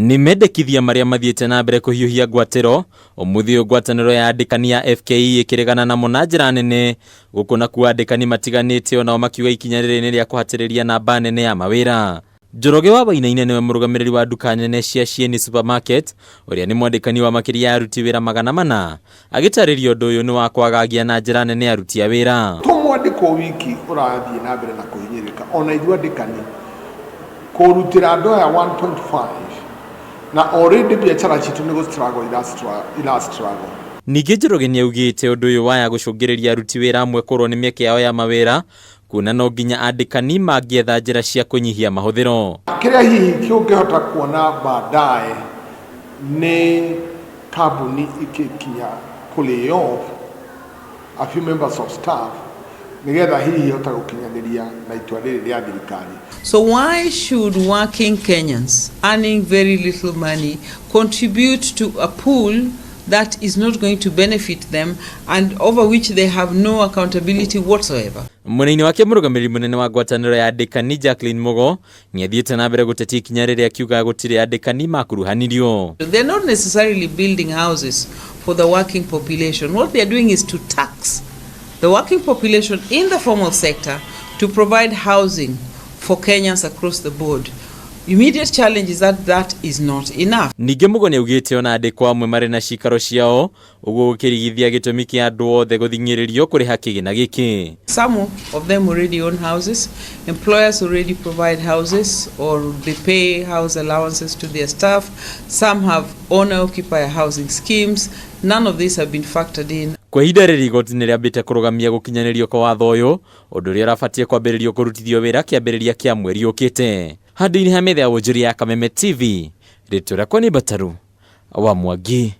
Nĩ mendekithia marĩa mathiĩte na mbere kũhiũhia ngwatĩro, ũmũthĩ ũyũ ngwatanĩro ya andĩkani ya FKE ĩkĩregana namo na njĩra nene, gũkũ nakuo andĩkani matiganĩte onao makiuga ikinya rĩrĩ nĩ rĩa kũhatĩrĩria namba nene ya mawĩra. Njoroge wa Wainaina nĩwe mũrũgamĩrĩri wa nduka nene cia Shieni Supermarket, ũrĩa nĩ mwandĩkani wa makĩria ya aruti wĩra 400, agĩtarĩria ũndũ ũyũ nĩ wa kwagagia na njĩra nene aruti a wĩra. To mwandĩkwo wiki ũrathiĩ na mbere na kũhinyĩrĩrĩka, ona ithuĩ andĩkani kũrutĩra andũ aya 1.5 na already biacara citũ nĩ gũ struggle ira struggle. Ningĩ Njoroge nĩaugĩte ũndũ ũyũ waya gũcũngĩrĩria aruti wĩra amwe kũrwo nĩ mĩeke yao ya mawĩra, kuona no nginya andĩkani mangĩetha njĩra cia kũnyihia mahũthĩro. Kĩrĩa hihi kĩũngĩhota kuona baadaye nĩ kambuni ikĩkinya kũ lay off a few members of staff nĩgetha hihi ihote gũkinyanĩria na itua rĩrĩ rĩa thirikari. So why should working Kenyans earning very little money contribute to a pool that is not going to benefit them and over which they have no accountability whatsoever? Mwena-inĩ wake mũrũgamĩrĩri mũnene wa ngwatanĩro ya andĩkani Jacqueline Mugo nĩathiĩte na mbere gũtetia ikinya rĩrĩa akiuga gũtirĩ andĩkani makuruhanirio. They're not necessarily building houses for the working population. What they're doing is to tax the working population in the formal sector to provide housing for Kenyans across the board. Immediate challenge is that that is not enough. Ningĩ Mugo nĩaugĩte ona andĩkwo amwe marĩ na cikaro ciao, ũguo gũkĩrigithia gĩtũmi kĩa andũ othe gũthing'ĩrĩrio kũrĩha kĩgĩna gĩkĩ. Some of them already own houses. Employers already provide houses or they pay house allowances to their staff. Some have owner-occupier housing schemes. None of these have been factored in. Kwa ihinda rĩrĩ igoti nĩ rĩambĩte kũrũgamia gũkinyanĩrio kwa watho ũyũ, ũndũ ũrĩa ũrabatiĩ kwambĩrĩrio kũrutithio wĩra kĩambĩrĩria kĩa mweri ũkĩte. Handũ-inĩ ha metha ya wonjoria ya Kameme TV, rĩtwa rĩakwa nĩ Mbataru wa Mwangi.